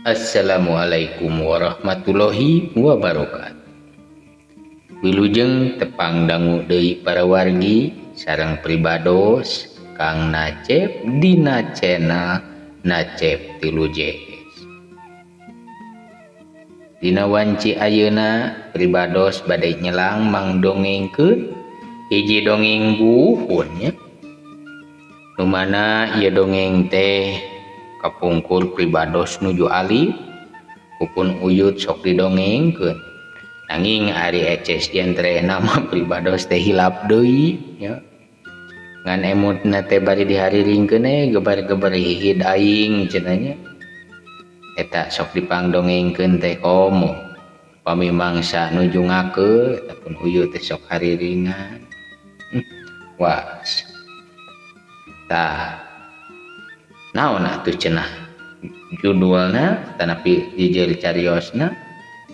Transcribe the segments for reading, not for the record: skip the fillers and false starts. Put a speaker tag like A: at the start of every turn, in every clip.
A: Assalamualaikum warahmatullahi wabarakatuh. Wilujeng tepang dangu deui para wargi sareng pribados Kang Nacep dina channel Nacep 3 JS. Dina wanci ayeuna pribados bade nyelang mangdongengkeun hiji dongeng buhun nya. Nu mana ieu dongeng teh kapungkur pribados nuju alit kupun uyut sok didongengkeun. Nanging ari eces jentre nama pribados teh hilap deui nya. Ngan emutna teh bari dihariringkeun gebar-gebar hihid aing cenah nya. Eta sok dipangdongengkeun teh komo pami mangsa nuju ngakeul eta pun uyut teh sok hariringan. Was. Tah naon atuh cenah judulna tanapi jejer cariosna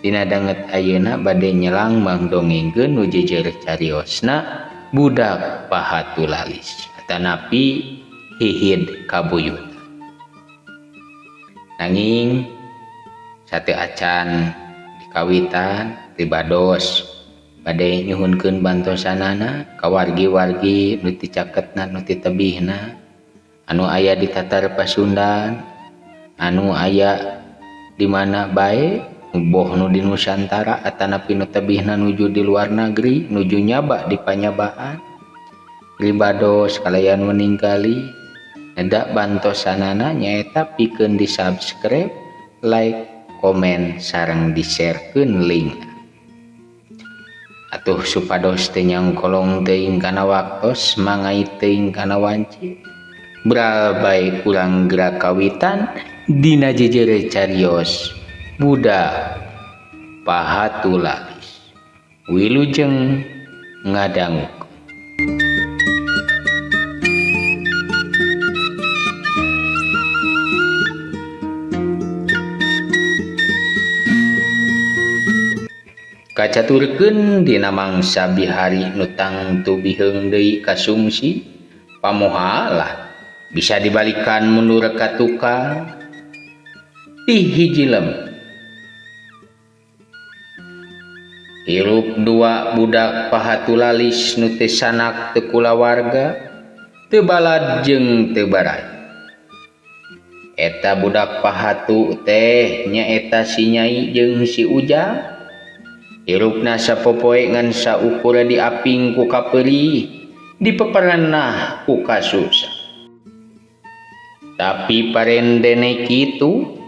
A: dina danget ayeuna bade nyelang mangdongengkeun nu jejer cariosna budak pahatu lalis tanapi hihid kabuyutan. Nanging sate acan dikawitan pribados bade nyuhunkeun bantosanana ka wargi-wargi nu ti caketna nu ti tebihna anu aya di Tatar Pasundan, anu aya di mana bae, boh nu di Nusantara atanapi nu tebihna nuju di luar negeri, nuju nyaba di panyabaan. Pribados kalayan meninggali neda bantosanana nyaeta pikeun di subscribe, like, komen sareng di-sharekeun link. Atuh supados teu nyangkolong teuing kana waktos, mangait teuing kana wanci. Bral bae urang gerak kawitan dina jejere carios budak pahatu lalis. Wilujeng ngadangu. Kacaturkeun dina mangsa bihari nu tangtu biheung deui kasumsi pamohalan bisa dibalikan mundur ka tukang ti hiji lem. Hirup dua budak pahatu lalis nu teu sanak teu kulawarga teu balad jeung teu baray. Eta budak pahatu teh nyaeta si Nyai jeung si Ujang. Hirupna sapopoe ngan saukur diaping ku kapeurih, dipeperenah ku kasusah. Tapi parendene kitu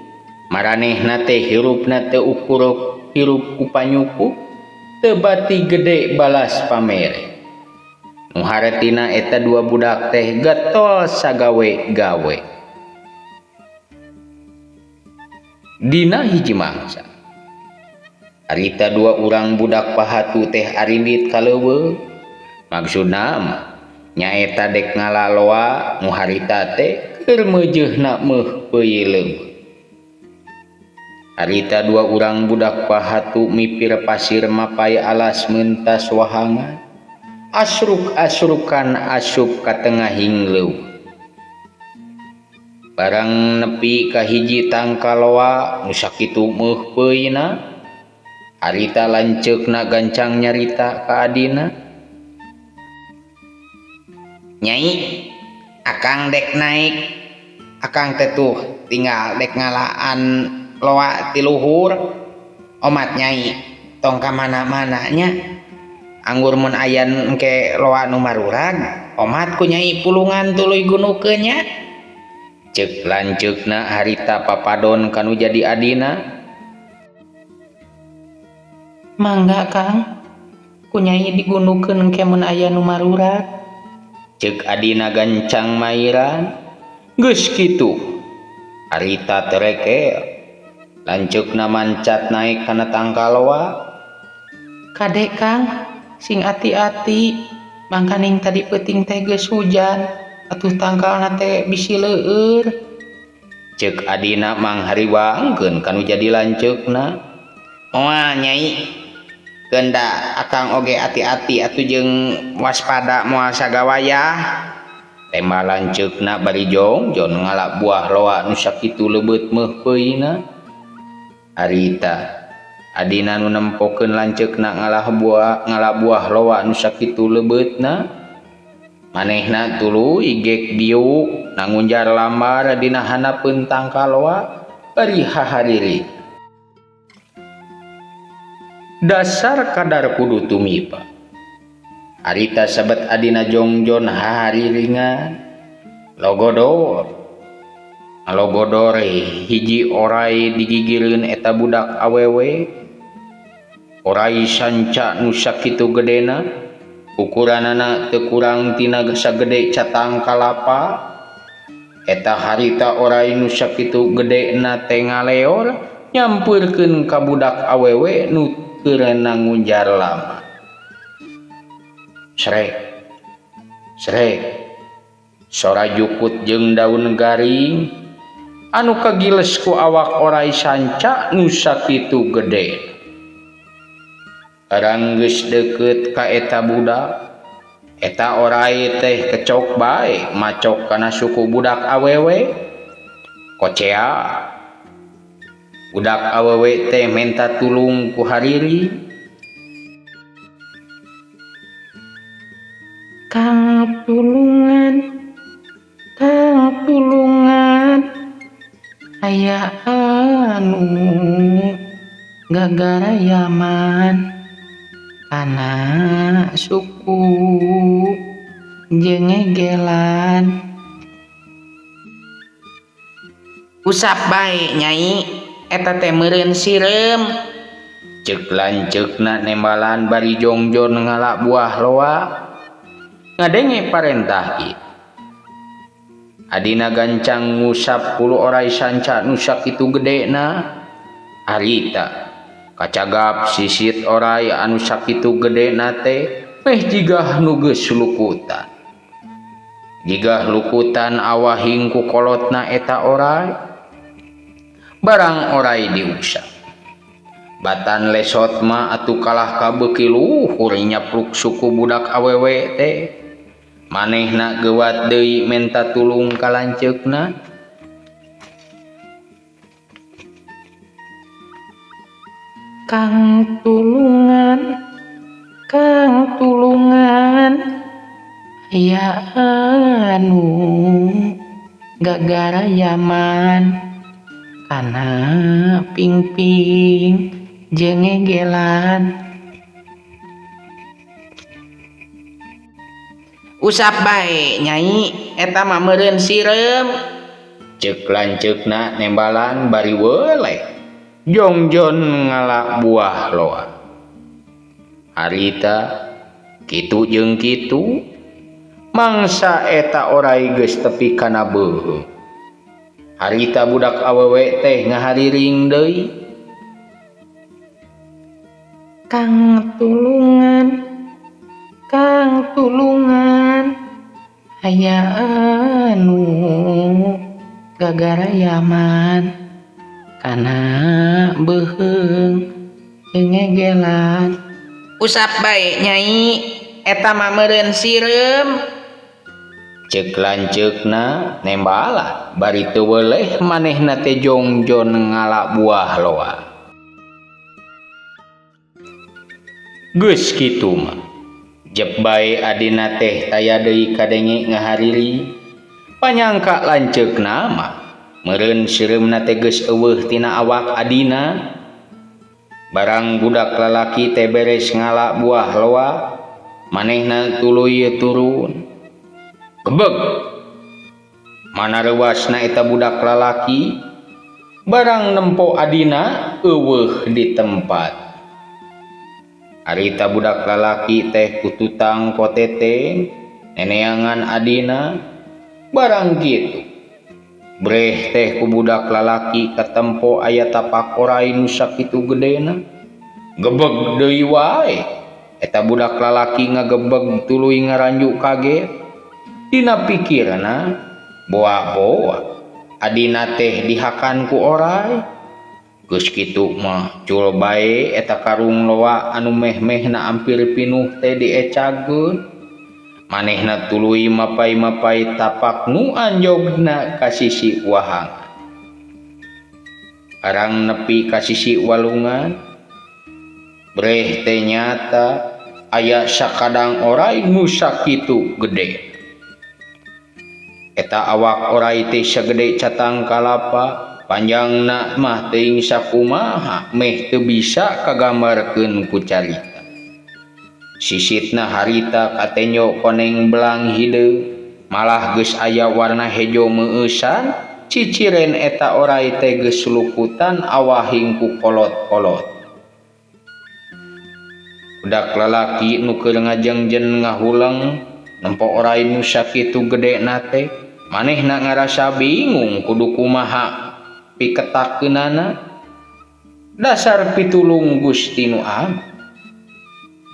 A: maranehna teh hirupna teu ukur hirup ku panyukup, teu bati gede balas pamere. Nu haretina eta dua budak teh getol sagawe-gawe. Dina hiji mangsa harita dua urang budak pahatu teh arindit ka leuweung. Maksudna mah nyaeta dek ngalaloa nu harita teh keur meujeuhna meuh peuy leuweung. Harita dua urang budak pahatu mipir pasir mapai alas mentas wahangan, asruk-asrukan asup ka tengahing leuweung. Barang nepi ka hiji tangkaloa nu sakitu meuh peuyna, harita lanceukna gancang nyarita ka adina.
B: Nyai, akang dek naik, akang teh tuh tinggal dek ngalaan loa ti luhur. Omat nyai tong ka mana-mana nya. Anggur mun ayan engke loa nu marurag, omat ku nyai pulungan tuluy gunukeun nya.
A: Ceuk lanceukna harita papadon kanu jadi adina.
C: Mangga Kang, ku nyai digunukeun engke mun aya nu marurag.
A: Ceuk adina gancang mairan. Geus kitu harita terekel, lanceukna mancat naik kana tangkaloa.
C: Kade Kang, sing ati-ati, mangkaning tadi peuting teh geus hujan, atuh tangkalna teh bisi leueur.
A: Ceuk adina manghariwangkeun kanu jadi lanceukna.
B: Moal nyai, keunda akang oge ati-ati atuh jeung waspada moal sagawayah.
A: Tema lanceukna bari jongjon ngala buah loa nu sakitu leubeut meuh peuyna. Harita adina nu nempokeun lanceukna ngalah buah ngala buah loa nu sakitu leubeutna. Manehna tuluy gek diuk nangunjar lambar dina handapeun tangkal loa bari hahariri. Dasar kadar kudu tumiba. Harita sabet adina jongjon hahariringan logodor. Ngalogodor hiji orai digigireun eta budak awewe. Orai sanca nu sakitu gedena, ukuranana teu kurang tina sagede catang kalapa. Eta harita orai nu sakitu gedena teh ngaleor nyampeurkeun ka budak awewe nu keur ngunjar lama. Srek srek sora jukut jeung daun garing anu kagiles ku awak orai sanca nu sakitu gede. Barang geus deukeut ka eta budak, eta orai teh kecok bae macok kana suku budak awewe. Kocea budak awewe teh menta tulung ku hariri.
C: Kang tulungan, kang tulungan, aya anu gagara yaman kana suku jeung ngegelan.
B: Usap bae nyai, eta teh meureun sireum.
A: Ceuk lanceukna nembalan bari jongjon ngala buah loa. Ngadenge parentah ieu. Adina gancang ngusap pulu orai sanca nu sakitu gedena. Harita kacagap sisit orai anu sakitu gedena teh meh jigah nu geus lukutan. Jigah lukutan awahing ku kolotna eta orai. Barang orai diusap. Batan lesot mah atuh kalah ka beuki luhur nyapluk suku budak awewe teh. Manehna geuwat deui menta tulung ka lanceukna.
C: Kang tulungan, kang tulungan, aya anu gagara yaman kana pingping jeung ngegelan.
B: Usap bae nyai, eta mah meureun sireum.
A: Ceuk lanceukna nembalan bari weleh jongjon ngala buah loa. Harita kitu jeung kitu mangsa eta orai geus tepi kana beuheung. Harita budak awewe teh ngahariring deui.
C: Kang tulungan, kang tulungan, aya anu gagara yaman kana beuheung jeung ngegelan.
B: Usap bae nyai, eta mah meureun sireum.
A: Ceuk lanceukna nembalan bari teu weleh manehna teh jongjon ngala buah loa. Geus kitu mah jep bae adina teh taya deui kadenge ngahariri. Panyangka lanceukna mah meureun sireumna teh geus eueuh tina awak adina. Barang budak lalaki teh beres ngala buah loa, manehna tuluy turun. Gebeg mana reuasna eta budak lalaki, barang nempo adina eueuh di tempat. Harita budak lalaki teh kututang koteteng neneangan adina. Barang kitu breh teh ku budak lalaki katempo aya tapak orai nu sakitu gedena. Gebeg deui wae eta budak lalaki ngagebeg tuluy ngaranju kaget. Dina pikirna boa-boa adina teh dihakan ku orai. Geus kitu mah cul bae eta karung loa anu meh-mehna ampir pinuh teh diecageun. Manehna tuluy mapai-mapai tapak nu anjogna ka sisi wahangan. Barang nepi ka sisi walungan breh teh nyata aya sakadang orai nu sakitu gede. Eta awak orai teh sagede catang kalapa, panjangna mah teuing sakumaha meh teu bisa kagambarkeun ku carita. Sisitna harita katenyo koneng belang hideung, malah geus aya warna hejo meueusan, ciciren eta orai teh geus lukutan awahing ku kolot-kolot. Budak lalaki nu keur ngajengjen ngahuleng nempo orai nu sakitu gedena teh, manehna ngarasa bingung kudu kumaha piketakeunana. Dasar pitulung Gusti nu Agung.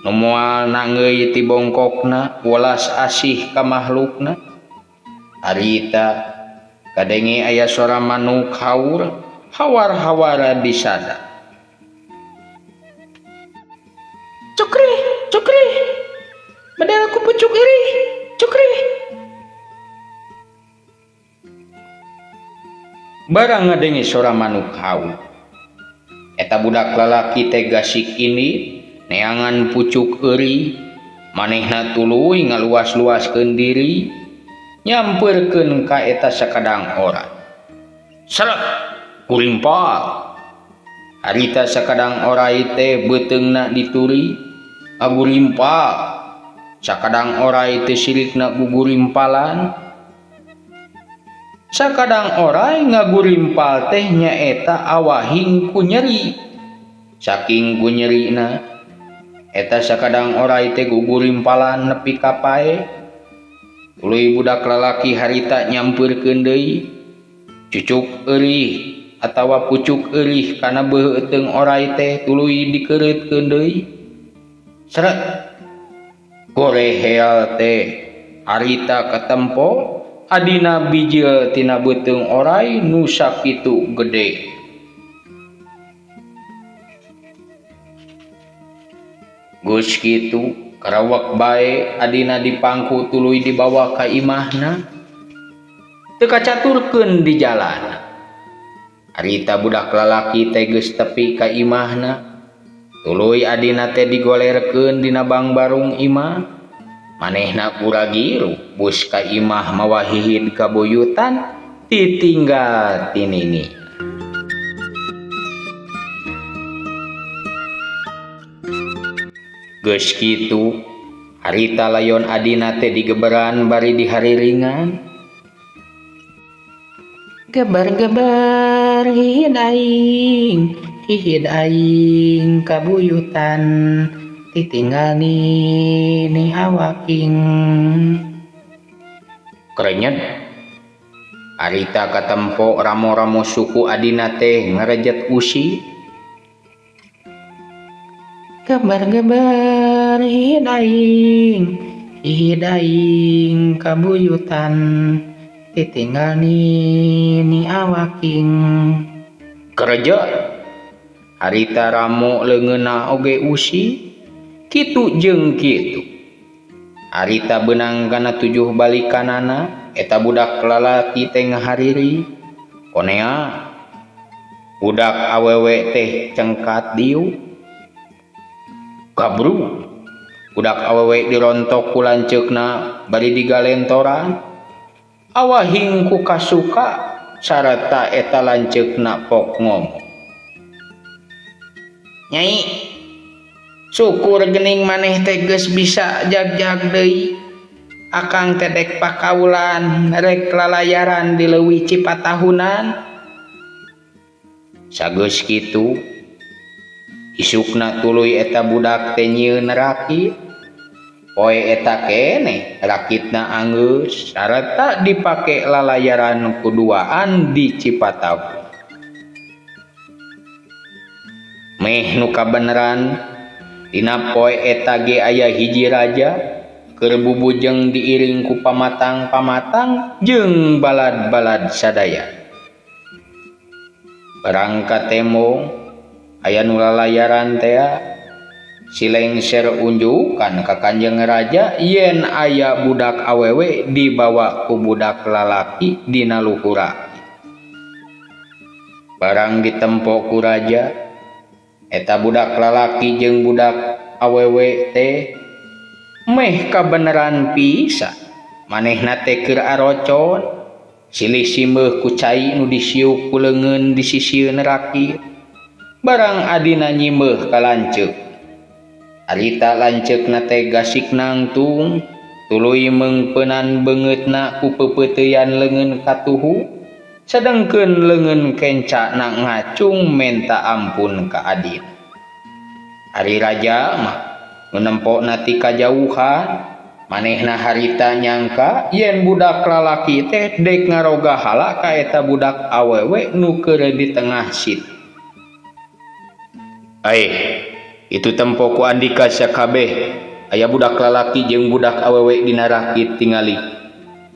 A: Nu moal nangeui ti bongkokna, welas asih ka makhlukna. Harita kadenge aya sora manuk haur, hawar-hawara disada.
C: Cukri, cukri, bedel ku pucuk iri, cukri.
A: Barang ngadenge sora manuk haur, eta budak lalaki teh gasik ini neangan pucuk euri, manehna tuluy ngaluas-luaskeun diri, nyampeurkeun ka eta sakadang orai. Srek, kurimpal. Harita sakadang orai teh beuteungna dituri, ngagurimpal. Sakadang orai teh sirikna gugurimpalan. Sakadang orai ngagurimpal teh nyaeta awahing ku nyeri. Saking ku nyerina eta sakadang orai teh gugurimpalan nepi ka pae. Tuluy budak lalaki harita nyampeurkeun deui, cucuk eurih atawa pucuk eurih kana beuteung orai teh tuluy dikeureutkeun deui. Srek, gorehel teh harita katempo adina bijil tina beuteung orai nu sakitu gede. Geus kitu karawak bae adina dipangku tuluy dibawa ka imahna, teu kacaturkeun di jalan. Harita budak lalaki teh geus tepi ka imahna, tuluy adina teh digolerkeun dina bangbarung imah. Manehna kuragiru bus ka imah mawa hihid kabuyutan ditinggal tinini. Geus kitu harita layon adina teh digeberan bari dihariringan.
C: Geber-geber hihid aing, hihid aing kabuyutan, ditinggal nini awaking.
A: Kerenyet harita katempo ramo-ramo suku adina teh ngarejet usi.
C: Geber-geber hihid aing, hihid aing kabuyutan, ditinggal nini awaking.
A: Kereja harita ramo leungeunna oge usi, kitu jeung kitu. Harita beunang kana 7 balikanana, eta budak lalaki teh ngahariri. Konea budak awewe teh cengkat dieu. Gabru budak awewe dirontok ku lanceukna bari digalentoran. Awahing ku kasuka sarata eta lanceukna pok ngomong.
B: Nyai, syukur gening maneh teh geus bisa jag-jag deui. Akang teh dek pakaulan rek lalayaran di leuwih Cipatahunan.
A: Sageus kitu isukna tuluy eta budak teh nyieun rakit. Poe eta keneh rakitna anggeus sarta dipake lalayaran kuduaan di Cipatahun. Meh nu kabeneran dina poe eta ge aya hiji raja keur bubujeng diiring ku pamatang-pamatang jeung balad-balad sadaya. Barang katembong aya nu lalayaran tea si lengser unjukan ka Kanjeng Raja yen aya budak awewe dibawa ku budak lalaki dina luhura. Barang ditempo ku raja eta budak lalaki jeung budak awewe teh meh kabeneran pisan. Manehna teh keur arocon silih simbeuh ku cai nu disiuk ku leungeun di sisieun rakit. Barang adina nyimbeuh ka lanceuk. Harita lanceukna teh gasik nangtung tuluy meungpeunan beungeutna ku peupeuteuyan leungeun katuhu. Sedengkeun leungeun kencana ngacung menta ampun ka adina. Ari raja mah nu nempona ti kajauhan manehna harita nyangka yen budak lalaki teh dek ngaroga hala ka eta budak awewe nu keur di tengah situ. Aih, itu tempo ku andika sakabeh aya budak lalaki jeung budak awewe dina rakit tingali.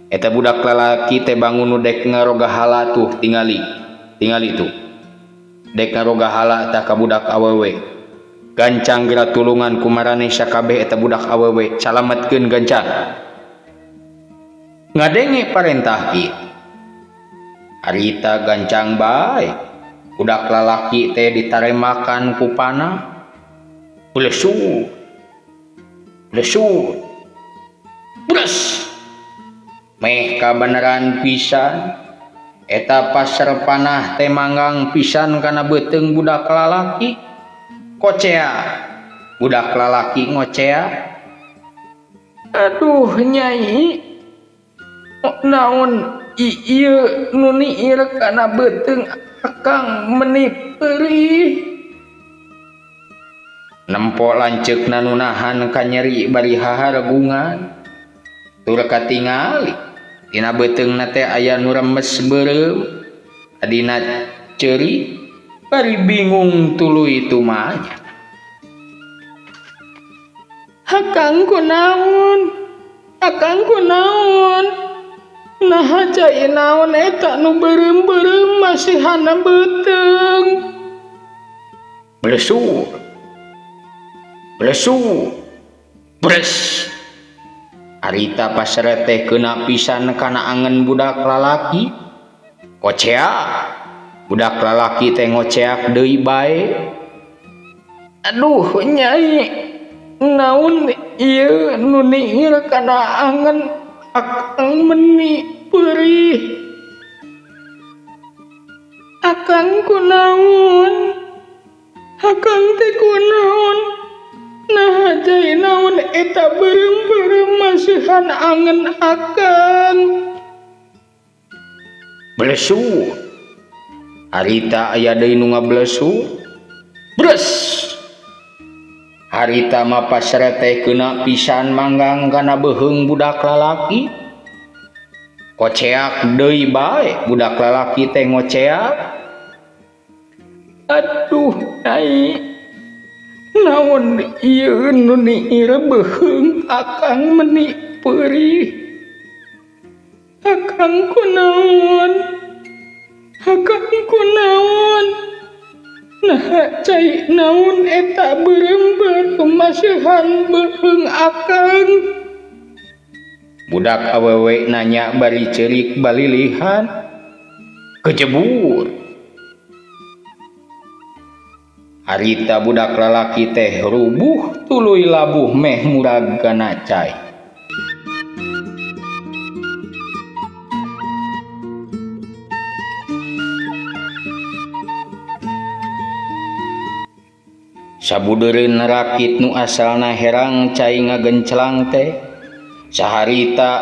A: Eta budak lalaki teh bangun nu dek ngaroga hala tuh tingali. Tingali tuh. Dek ngaroga hala tah ka budak awewe. Gancang geura tulungan ku maraneh sakabeh eta budak awewe, salametkeun gancang. Ngadenge parentah ieu. Harita gancang bae. Budak lalaki teh ditaremakan ku panah. Blesur. Blesur. Bres. Meh kabeneran pisan eta pasar panah teh manggang pisan kana beuteung budak lalaki. Kocea. Budak lalaki ngocea.
C: Aduh nyai, naon ieu nu niir kana beuteung akang meni perih.
A: Nempo lanceukna nu nahan kanyeri bari hahargungan. Tur katingali dina beuteungna teh aya nu remes beureum, adina ceuri bari bingung tuluy tumanya.
C: Akang kunaon? Akang kunaon? Naha cai naon eta nu beureum-beureum masihana beuteung.
A: Blesur. Blesur. Bres. Harita pasre teh keuna pisan kana angen budak lalaki. Koceak. Budak lalaki teh ngoceak deui bae.
C: Aduh nyai, naon ieu nu niir kana angen akang meni perih. Akang kunaon? Akang teh kunaon? Nah cai naon eta beureum-beureum masihan angen akang.
A: Blesur. Harita aya deui nu ngablesur. Bres. Harita mah pasre teh keuna pisan manggang kana beuheung budak lalaki. Koceak deui bae budak lalaki teh ngoceak.
C: Aduh nyai, naon ieu nu niir beuheung akang meni perih. Akang kunaon? Akang kunaon? Nah cai naon eta beureum-beureum masihan beuheung akang.
A: Budak awewe nanya bari ceurik balilihan. Kejebur. Harita budak lalaki teh rubuh tuluy labuh meh murag kana cai. Sabudeureun rakit nu asalna herang cai ngagenclang teh saharita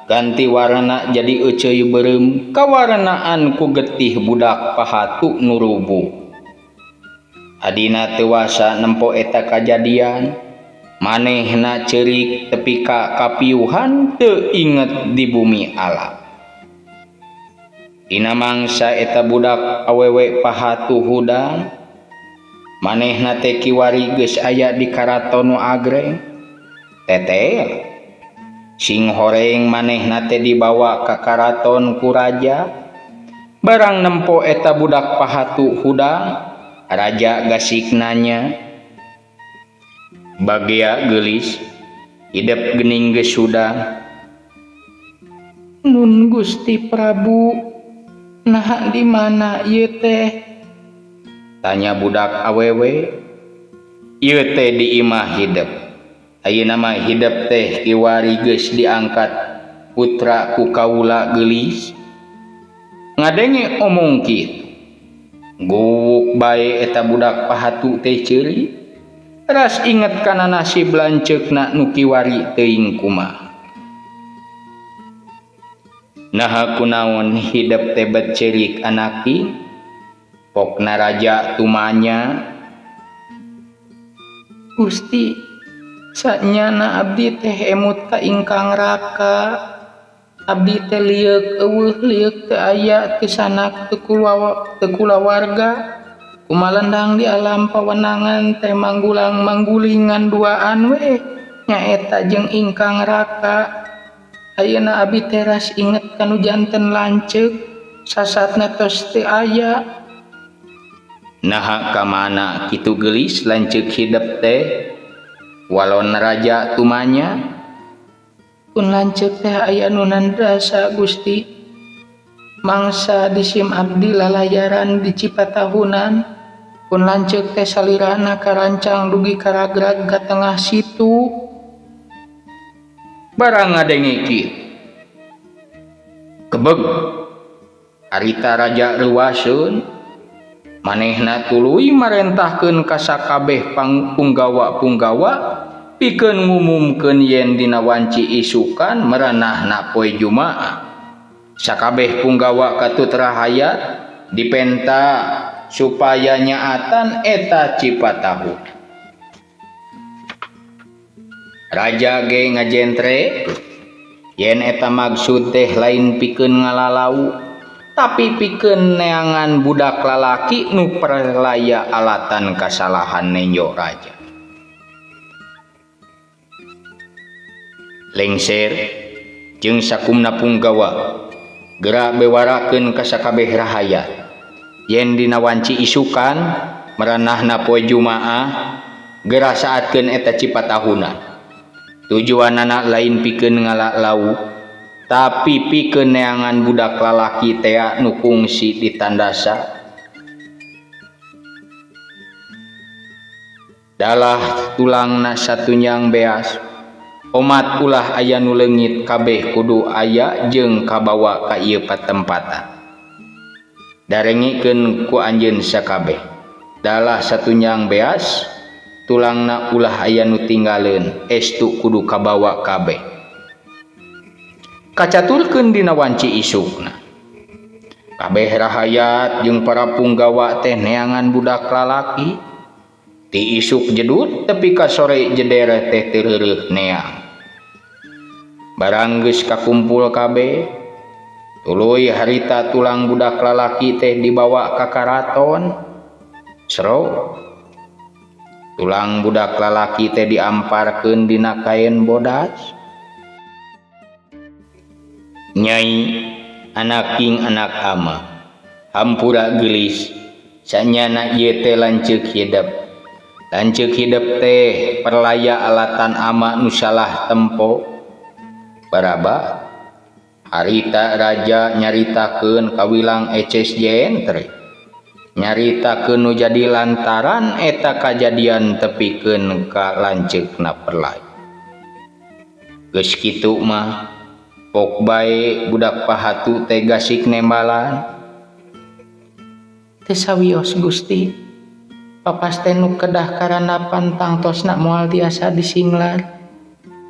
A: ganti warna jadi euceuy beureum kawarnaan ku getih budak pahatu nu rubuh. Adina teu wasa nempo eta kajadian, manehna ceurik tepi ka kapiuhan teu inget di bumi alam. Dina mangsa eta budak awewe pahatu hudang, manehna teh kiwari geus aya di karaton nu agreng. Tetel sing horeng manehna teh dibawa ka karaton ku raja. Barang nempo eta budak pahatu hudang, raja gasik nanya, bagea geulis hidep geuning geus hudang.
C: Nun Gusti Prabu, Naha di mana ieu teh?
A: Tanya budak awewe. Ieu teh di imah hidep. Ayeuna mah hidep teh kiwari geus diangkat putra ku kaula geulis. Ngadenge omong kitu. Guwuk bae eta budak pahatu teh ceuri. Ras inget kana nasib lanceukna nu kiwari teuing kumaha. Naha kunaon hidep teh bet ceurik anaki? Pokna raja tumanya.
C: Gusti, sanyana abdi teh emut ka ingkang raka. Abdi teh lieuk eueuh lieuk teu aya teu sanak teu kulawarga. Kumalendang di alam pawenangan teh manggulang manggulingan duaan we nyaeta jeung ingkang raka. Ayeuna abdi teh ras inget kanu janten lanceuk sasatna tos teu aya.
A: Naha ka mana kitu geulis lanceuk hidep teh? Walon raja tumanya.
C: Pun lanceuk teh aya nu nandrasa Gusti. Mangsa disim abdi lalayaran di Cipatahunan. Pun lanceuk teh salirana karancang dugi karagrag ka tengah situ.
A: Barang ngadenge kitu. Kebeg harita raja reuaseun. Manehna tuluy marentahkeun ka sakabeh punggawa-punggawa pikeun ngumumkeun yen dina wanci isukan meranahna poe Jumaah. Sakabeh punggawa katut rahayat dipenta supaya nyaatan eta Cipatahu. Raja ge ngajentre yen eta maksud teh lain pikeun ngalalau tapi pikeun neangan budak lalaki nu perlaya alatan kasalahan nenjo raja. Lengser jeung sakumna punggawa gerak bewarakeun ka sakabeh rahayat yen dina wanci isukan meranahna poe Jumaah geura saatkeun eta Cipatahuna. Tujuanana lain pikeun ngalalau tapi pikeun neangan budak lalaki tea nu kungsi ditandasa. Dalah tulangna satunjang beas omat ulah aya nu leungit kabeh kudu aya jeung kabawa ka ieu patempatan. Darengikeun ku anjeun sakabeh. Dalah satunjang beas tulangna ulah aya nu tinggaleun estu kudu kabawa kabeh. Kacaturkeun dina wanci isukna. Kabeh rahayat jeung para punggawa teh neangan budak lalaki. Ti isuk jedut tepi ka sore jeder teh teu reureuh neang. Barang geus kakumpul kabeh, tuluy harita tulang budak lalaki teh dibawa ka karaton. Sero tulang budak lalaki teh diamparkeun dina kain bodas. Nyai anak king anak ama hampura geulis sanyana ieu teh lanceuk hidep. Lanceuk hidep teh perlaya alatan ama nu salah tempo. Baraba harita raja nyaritakeun kawilang eces jentre. Nyaritakeun nu jadi lantaran eta kajadian tepikeun ka lanceukna perlay. Geus kitu mah pok bae budak pahatu teh gasik nembalan.
C: Teu sawios Gusti. Papas teh nu kedah karandapan tangtosna moal tiasa disinglar.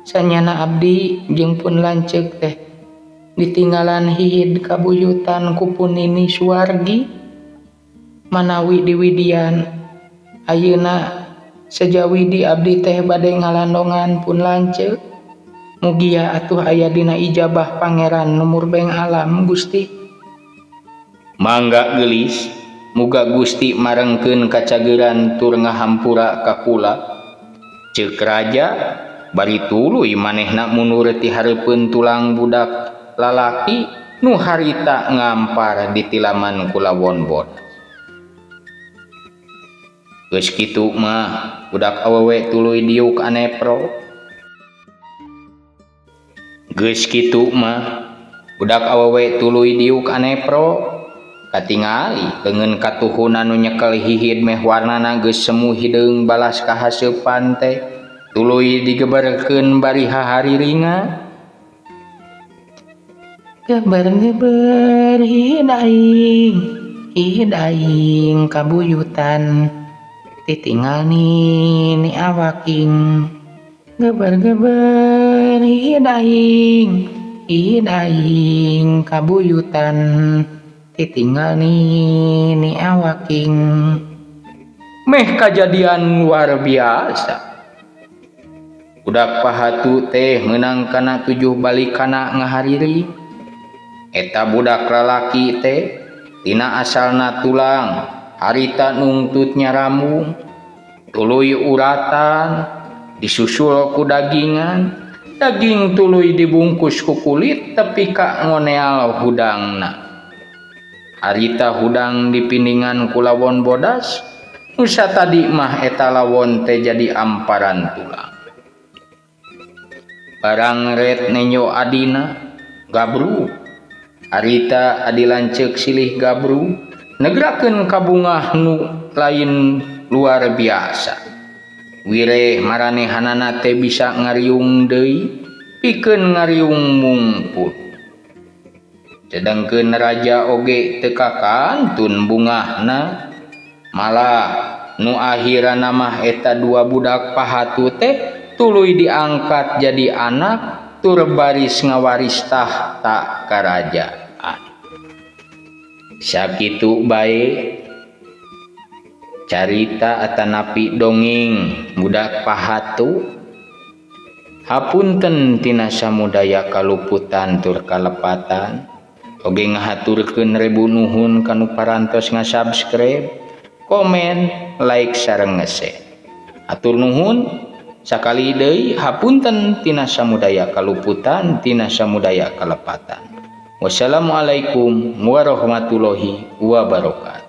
C: Sanyana abdi jeung pun lanceuk teh ditinggalan hihid kabuyutan ku pun nini Suwargi. Manawi diwidian ayeuna sejawidi abdi teh bade ngalandongan pun lanceuk. Mugia atuh aya dina ijabah pangeran nu murbeng alam Gusti.
A: Mangga geulis, muga Gusti marengkeun kacageran tur ngahampura ka kula. Ceuk raja bari tuluy manehna mundur ti hareupeun tulang budak lalaki nu harita ngampar di tilaman kulawon bon. Geus kitu mah budak awewe tuluy diuk anepro. Geus kitu mah budak awewe tuluy diuk anepro. Katingali leungeun katuhuna nu nyekel hihid meh warnana geus semu hideung balas kahaseupan teh tuluy digeberkeun bari hahariringan.
C: Geber-geber hihid aing, hihid aing kabuyutan, titinggal nini awaking. Geber-geber hihid aing kabuyutan, titinggal nini awaking.
A: Meh kajadian luar biasa. Budak pahatu teh meunang kana 7 balikana ngahariring. Eta budak lalaki teh tina asalna tulang harita nungtut nyarambung tuluy uratan disusul ku dagingan, daging tuluy dibungkus ku kulit tepi ka ngoneal hudangna. Harita hudang dipindingan ku lawon bodas, nu satadi mah eta lawon teh jadi amparan tulang. Barang ret nenyo adina gabru. Harita adi lanceuk silih gabru negrakeun kabungah nu lain luar biasa. Wireh maranehanana teh bisa ngariung deui pikeun ngariung mungpul. Sedangkeun raja oge teu kakantun bungahna, malah nu akhirna mah eta dua budak pahatu teh tuluy diangkat jadi anak tur baris ngawaris tahta karajaan. Sakitu bae carita atanapi dongeng budak pahatu. Hapunten tina samudaya kaluputan tur kalepatan. Oge ngahaturkeun ribu nuhun kanu parantos ngasubscribe, komen, like sareng nge-share. Hatur nuhun. Sakali deui hapunten tina samudaya kaluputan tina samudaya kalepatan. Wassalamualaikum warahmatullahi wabarakatuh.